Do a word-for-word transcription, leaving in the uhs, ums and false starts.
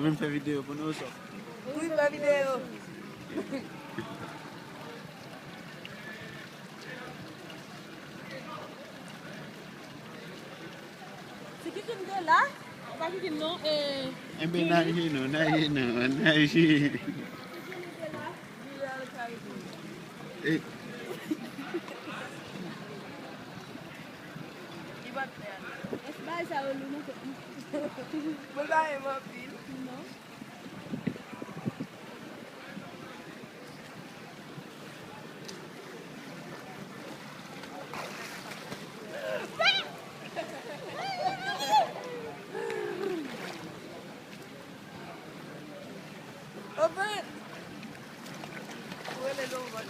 Mwen fè videyo pou nou, sa. Wi, fè videyo. Se Kikine de la? Pa Kikine non, e, Enben, Julie. Naji non, Naji non, Naji. Kikine de la? Julie al Caribe. E. Li pa t fè anyen. Èske bagay sa yo lou nan tèt mwen? Mwen pa renmen anpil. Non. Open! Ou rele Lovan.